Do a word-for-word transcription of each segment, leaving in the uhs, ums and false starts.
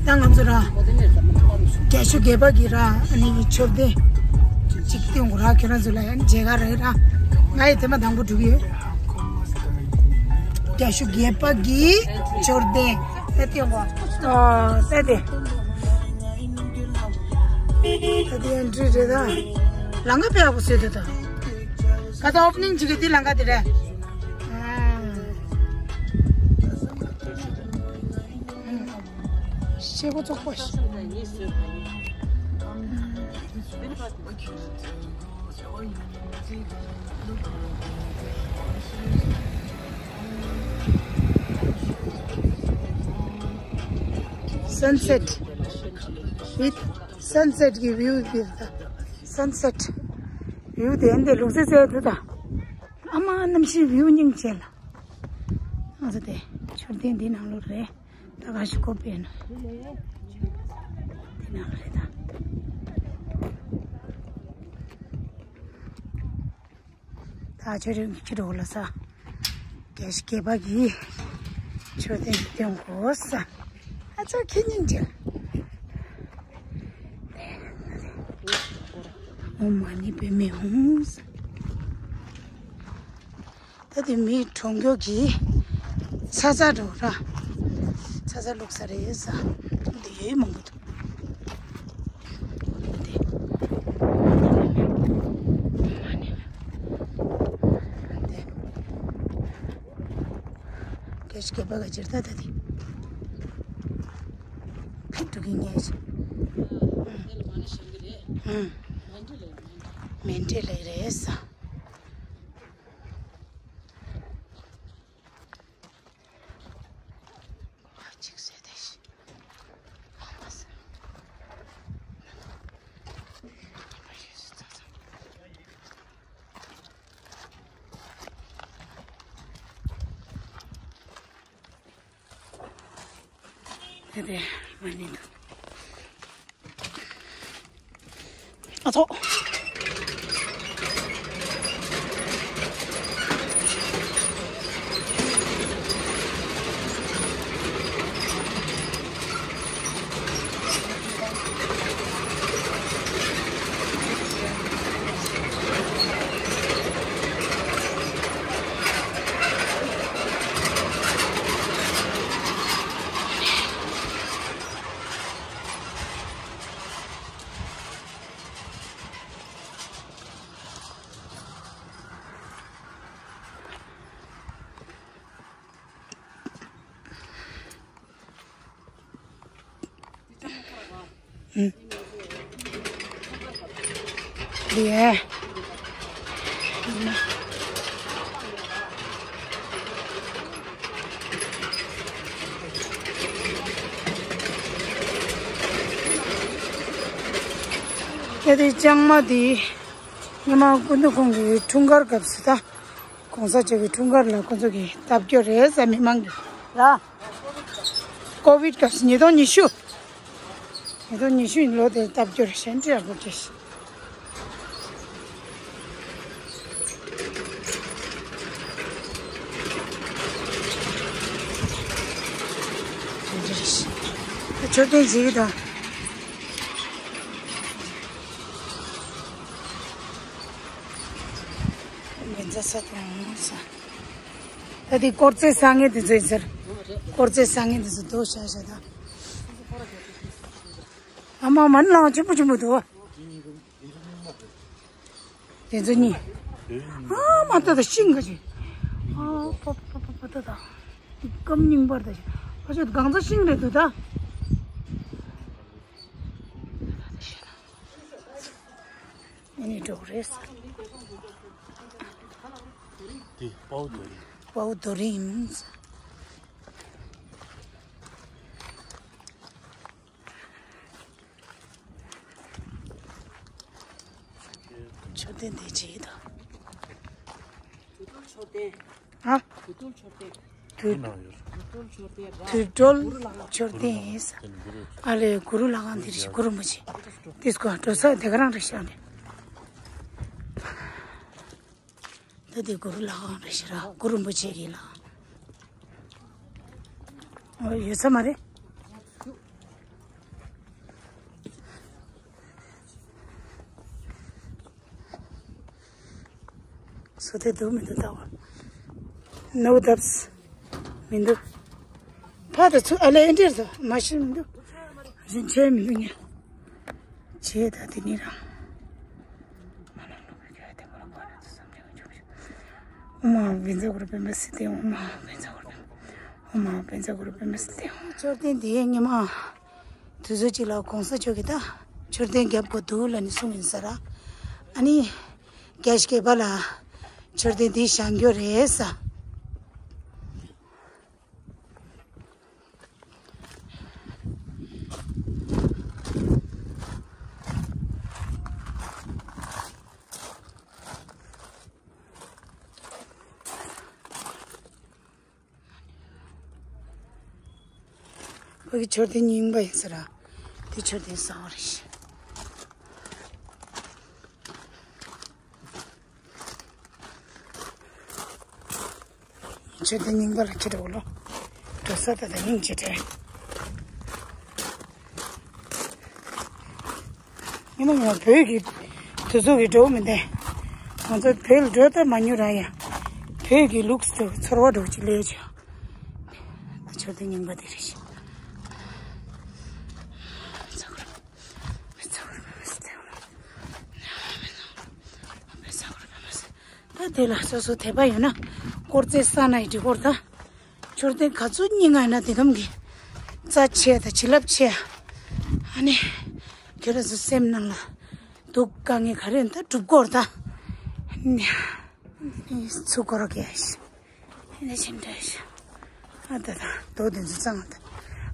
ད་ང་ཚོ་ར་རྒྱ་ཤུག་སྒལ་པ་གི་ར་ཨ་ནི་མཆོད་རྟེན་གཅིག་སྟོན་དགོས་ར། ཁྱོད་རང་ཚོ་ལ་ཡང་མཇལ་ཁ་རེད་ར། ང་ཡི་དེ་མ་དང་པོ་འགྲོ་གི་ཡོད། རྒྱ་ཤུག་སྒལ་པ་གི་མཆོད་རྟེན་ད་སྟོན་དགོས། ཨ་ད་དེ་ད་དེ་ཨེན་ཊི་རི་རེད་ད། ལམ་ཁ་དཔེ་ཡག་པོ་བཟོས་འདུག་ད། ཁ་ད་ཨོ་པ་ནིང་བྱེད་ཀྱི་དེ་ལམ་ཁ་དེ་རེད། ཨ། ཤེལ་སྒོ་བཙོག་པ་ཞིག Sunset with sunset གི་view གི་sunset view དེ་འདི་ལུག་རྫི་རྫི་དུ་ད། ཨ་མ་གནམ་གཤིས་view་སྙིང་རྗེ་ལ། ང་ཚོ་དེ་མཆོད་རྟེན་འདི་ནང་ལོགས་རེད། ད་ག་ཞིག་ཀོ་པེ་ན། དེ་ནང་རེད་ད། ད་ཆོས་རིག་ཁྱི་རོགས་ལ་ས། རྒྱ་ཤུག་སྒལ་པ་གི་མཆོད་རྟེན་འདི་སྟོན་དགོས་ས། ཨ་ཅག་ཁྱི་སྙིང་རྗེ། ཨོཾ་མ་ཎི་པདྨེ་ཧཱུྃ། ད་དེ་མི་གྲོངས་མཁན་གྱི་ཚ་ཚ་འགྲོ་ར། ཚ་ཚ་བླུགས་ས་རེད་ས། འདི་ཡོད་མང་པོ་འདུག་འདི། འདི། རྒྱ་ཤུག་སྒལ་པ་ག་ཅིར་ད་ད་དེ། ཕེབས་འགྲོ་གི་ངེས་ཤིག་ཨང་། མེ་འདྲེ་ལེགས་རེད་ས། དེ་དེ་མ་ནི་འདུག་ཨ་ཚོ། ཨུ། ལིའེ། དེ་དེ་ལྕང་མ་དེ། ཉི་མ་སྐུ་མདུན་ཁོང་གི་འཁྲུངས་སྐར་སྐབས་སུ་ད། གོང་ས་མཆོག་གི་འཁྲུངས་སྐར་ལ་ཁོང་ཚོ་གིས་བཏབ་རྒྱུ་རེད་ཟེར། མི་མང་གིས་ར། ཀོ་བིད་སྐབས་སུ་ཉིས་སྟོང་ཉི་ཤུ། ཉིས་སྟོང་ཉི་ཤུ་ལོ་དེར་བཏབ་རྒྱུ་རེད། གཞན་འདྲ་ཡག་པོ་བྱས་ཤིག་མཆོད་རྟེན་ཞིག་དང་། ཉིན་རྩྭ་ས་དང་ས། ད་དེ་དཀོར་རྫས་བཟང་ངན་དེ་ཚོ་ཡིན་ཟེར། དཀོར་རྫས་བཟང་ངན་དེ་ཚོ་རྡོ་བཞག་བཞག་དང་། ཨ་མ་མ་ནི་ལའང་ཆེན་པོ་ཆེན་པོ་འདུག་དེ་ཚོ་གཉིས། ཨ་མ་ད་ད་ཤིང་ག་ཅིག་ཨ་པ་པ་པ་པ་ད་ད། སྐམ་རྙིང་པར་ད་ཤིང་། ཨ་ཅག་གང་ཚ་ཤིང་རེད་འདུག་ད། ཨ་ནི་འགྲོ་རེད། འདི་དཔའ་བོ་རྡོ་རིང་། དཔའ་བོ་རྡོ་རིང་ཡིན། མཆོད་རྟེན་དེ་ཅིག་དང་། ཨ། དུད། དུད་འགྲོ་མཆོད་རྟེན་ཡིན་ས། ཨ་ལས་གུ་རུ་ལྷ་ཁང་འདི་རེད། གུ་རུ་རིན་པོ་ཆེ། དེ་སྐོར་འགྲོ་ས་དེ་ག་རང་རེད་ཤག་ནས། ད་དེ་གུ་རུ་ལྷ་ཁང་རེད་ཤག་ར། གུ་རུ་རིན་པོ་ཆེ་གི་ལྷ་ཁང་། ཨོ་ཡོད་ས་མ་རེད། སོ་དེ་འདུག་མི་འདུག་ལྟ་བ། ནོ་དབྱིབས་མི་འདུག་ཕ་དང་ཚུ་ཨ་ལས་འདིར་དུ་མ་ཤི་མི་འདུག་རིན་ཆེན་མི་འདུག་ཉ། བྱས་ད་དེ་ནི་རང་། ཨོ་མ་བེན་ཛ་གུ་རུ་པེ་མ་སི་ཏེ། ཨོ་མ་བེན་ཛ་གུ་རུ་པེ་མ། ཨོ་མ་བེན་ཛ་གུ་རུ་པེ་མ་སི་ཏེ། མཆོད་རྟེན་འདི་ཉི་མ་དུས་ཚོད་གཅིག་ལ་གོང་ས་མཆོག་གིས་ད་མཆོད་རྟེན་རྒྱབ་དགོས་འདུག་ལབ་ནས་གསུངས་ཡིན་ས་ར། ཨ་ནི་རྒྱ་སྐྱེད་པ་ལ་མཆོད་རྟེན་འདི་བཞེངས་རྒྱུ་རེད་ས། ཕ་གི་མཆོད་རྟེན་རྙིང་པ་ཡིན་ས་ར། དེ་མཆོད་རྟེན་གསར་པ་རེད་ཤག་མཆོད་རྟེན་རྙིང་པ་ལ་ཁྱེར་འགྲོ་ལོ། འགྲོ་ས་ད་ད་སྙིང་རྗེ་དྲན། ཡིན་ན་ཡང་བོད་ཀྱི་དུས་ཚོད་ཀྱི་འགྲོ་མི་འདུག་ང་ཚོ་བོད་ལ་འགྲོ་ད་མ་མྱོང་ར་ཡ། བོད་ཀྱི་ལུགས་སུ་ཚོར་བ་འགྲོ་ཅིག་ལས་ཅིག་མཆོད་རྟེན་རྙིང་པ་དེ་རེད་ཤག་ད་དེ་ལ་སོ་སོ་དད་པ་ཡོད་ན་དཀོར་རྩེ་ས་ན་ཡི་འབྲི་སྐོར་དང་། མཆོད་རྟེན་ག་ཚོད་རྙིང་ང་ཡིན་ན་དེ་གམ་གི་རྩ་ཆེ་དང་བྱིན་རླབས་ཆེ། ཨ་ནི་ཁྱོད་རང་ཚོ་སེམས་ནང་ལ་སྡུག་དཀའ་ངལ་ག་རེ་ཡིན་ད་སྒྲུབ་སྐོར་དང་། ཨ་ནི་ཚུར་སྐོར་གི་ཡ་ཤི་ཨ་ནི་ཞིམ་འདྲ་ཤི། ཨ་ད་ད་རྡོ་དེ་ཚོ་གཙང་མ་ད།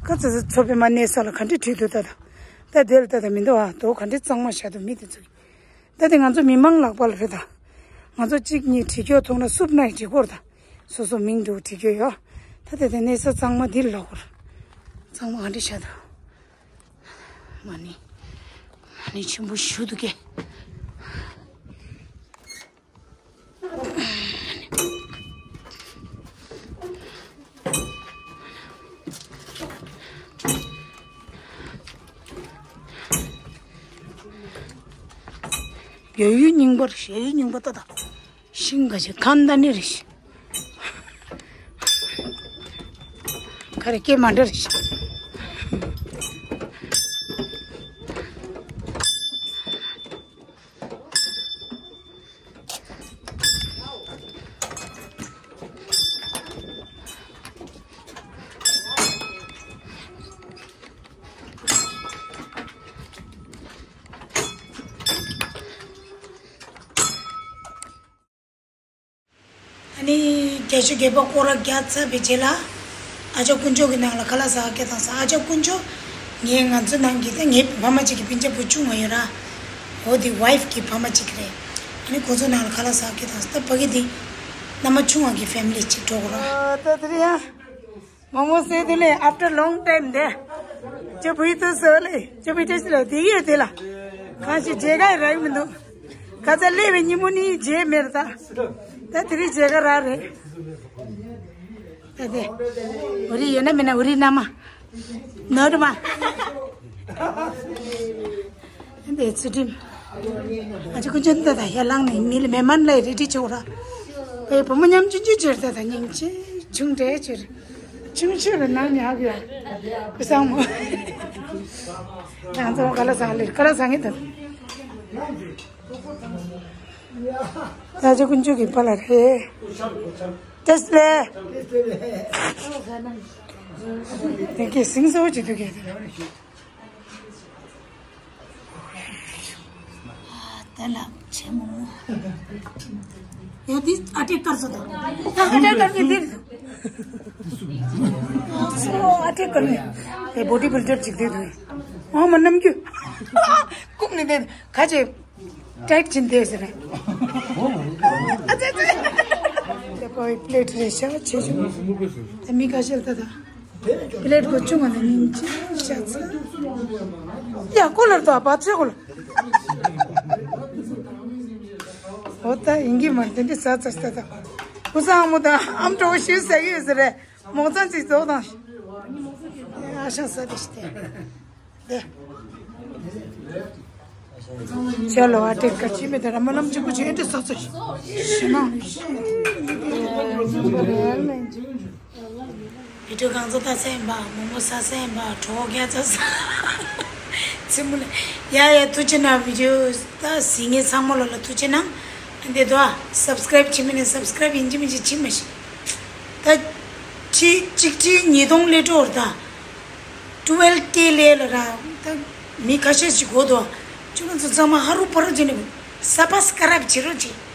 ཁ་ཚ་ཚ་ཚོ་པའི་མ་གནས་ས་ལ་ག་འདྲི་བྲིས་འདུག་ད་ད། ད་དེ་ལ་ད་ད་མི་འདུག་ཨ། རྡོ་ག་འདྲི་གཙང་མ་བཞག་འདུག་མི་དེ་ཚོ་གི། ད་དེ་ང་ཚོ་མི་མང་ལག་པ་ལ་རེད་ད། ང་ཚོ་གཅིག་གཉིས་བྲིས་སྐྱོར་ཐུག་ན་སུབ་ན་ཡི་བྲིས་སྐོར་ད། སོ་སོ་མིང་འདུག་བྲིས་སྐྱོར་ཡོད། ད་དེ་དེ་གནས་ས་གཙང་མ་འདི་ལ་ལོག་གོ། གཙང་མ་ག་འདྲི་བཞག་འདུག་མ་ནི། མ་ནི་ཆེན་པོ་ཞུ་འདུག་གེ། ཡོད་ཡོད་རྙིང་པར་ཞེ་ཡོད་རྙིང་པ་ལྟ་ད། ཤིང་ག་ཞིག་ཁམ་ད་ནི་རེ་ཞིག་ཁ་རེ་སྐྱེ་མ་འདྲ་རེ་ཞིག་ཨ་ནི་རྒྱ་ཤོད་རྒྱལ་པོ་སྐོར་ར་རྒྱག་ཚར་བའི་རྗེས་ལ། ཨ་ཅག་དཀོན་མཆོག་གི་ནང་ལ་ཁ་ལག་ཟ་ག་སྐད་བཏང་ས། ཨ་ཅག་དཀོན་མཆོག་ངས་ང་ཚོ་ནང་གི་ད་ངའི་ཕ་མ་གཅིག་གི་སྤུན་ཆ་བུ་ཆུང་བ་ཡོད་ར། འོ་དེ་ཝའིཕ་གི་ཕ་མ་གཅིག་རེད། ཨ་ནི་ཁོ་ཚོ་ནང་ལ་ཁ་ལག་ཟ་ག་སྐད་བཏང་ས། ད་ཕ་གི་དེ་མནའ་མ་ཆུང་བ་གི་ཕེ་མི་ལི་གཅིག་འགྲོ་གོ་ར། ད་དེ་རེད་ཡ། མོ་མོ་ཟེར་དུས་ལས་after long time དེ། ཅོ་བུའི་དུ་སོ་ལེ། ཅོ་བུའི་ཏེ་སི་ལ་དེ་ཡོད་དེ་ལ། གང་ཞིག་མཇལ་ཁ་རག་མི་འདུག་ཁ་ཚ་སླེབས་པའི་ཉིན་མོ་ནི་མཇལ་མེད་ར་ད། ད་དེ་རིང་མཇལ་ཁ་རག་རེད། ད་དེ། འུ་རི་ཡོད་ན་མེད་ན་འུ་རི་མནའ་མ། ནོར་མ། འདི་ཚུལ་ཁྲིམས། ཨ་ཅག་དཀོན་མཆོག་འདི་ད་ཧེ་ལང་ནས་མི་ལ་མེ་མན་ལ་རེ་ཏི་ཆོག་ར། ཨེ་བུ་མོ་ཉམ་ཆུང་ཆུང་ཆེར་ད་ད་སྙིང་རྗེ་ཆུང་གྲས་ཆེར། ཆུང་ཆུང་ལ་ནང་ཉག་ཡ། ཀུ་སང་མོ། རང་ཚོ་ག་ལ་ཟ་ལེ་ག་ལ་ཟ་ངེ་ད། ད་ཅག་དཀོན་མཆོག་གི་པ་ལ་རེ། ཏེས་ལེ། དེ་གའི་སིང་སོ་ཅི་དུ་གའི་དེ། དེ་ལ་ཆེ་མོ། ཡ་དེ་ཨ་ཏི་དཀར་སོ་དང་། ཨ་ཏི་དཀར་གྱི་འདིར། སོ་ཨ་ཏི་དཀར་ནི། དེ་བོ་ཌི་བིལ་ཌར་ཅིག་དེ་དུ། ཨོ་མ་ནམ་རྒྱུན། ཀུག་ནི་དེ་ཁ་ཆེ། ཊའིཊ་ཅིན་དེ་ཟེར། ཨ་ཙི་ཙི། དེ་པོའི་པི་ལེཊ་རེ་ཤ་ཆེ་ཆུང་། དེ་མི་ཁ་ཤས་ད་ད། པི་ལེཊ་གོ་ཆུང་བ་ནི་ཉིན་གཅིག་ཤ་ཚ། ཡ་ཀོ་ལར་དོ་པ་ཚེ་ཀོ་ལ། འོ་ད་ཡིན་གྱི་མ་རེད་དེ་འདྲི་ཟ་ཚ་ཤ་ད། ཀུ་སང་མོ་ད་ཨམ་ཀྲོ་ཤི་ཟ་གི་ཟེར་རེད། མོག་ཙང་ཅིག་རྫོགས་དང་། ཨ་ཤང་ས་དེ་ཤི་དེ། དེ། ཅ་ལོ་ཨ་ཏེ་ཀ་ཅི་མེད་དེ་ར་མ་ལམ་ཅི་པོ་ཅི་ཨེ་ཏེ་ས་ས་ཤི་མ་ནི་ཤི། བི་ཌིའོ་གང་ཚོ་ལྟ་སེམས་པ་མོ་མོ་ས་སེམས་པ་གྲོགས་རྒྱ་ཚ་ས་ཚི་མུ་ལ་ཡ་ཡ་ཐུགས་རྗེ་གནང་། བི་ཌིའོ་ད་གཟིགས་མཁན་ཚང་མ་ལོ་ལ་ཐུགས་རྗེ་གནང་། འདི་དོ་ཨ་སབ་སི་ཀ་རབ་བྱེད་མི་ནི་སབ་སི་ཀ་རབ་ཡིན་གཅིག་མིན་གཅིག་བྱེད་མ་ཤེས། ད་ཁྲི་གཅིག་ཁྲི་ཉིས་སྟོང་སླེབས་འགྲོ་ར་ད། ཊུ་ཝེལ་ཀེ་ལས་ལ་ར་ད་མི་ཁ་ཤས་ཤིག་གོ་དོ། ཁྱོད་རང་ཚོ་ཚང་མ་ཧ་རུ་པ་རུ་བྱེད་ནི་སབ་སི་ཀ་རབ་བྱེད་རོགས་བྱེད།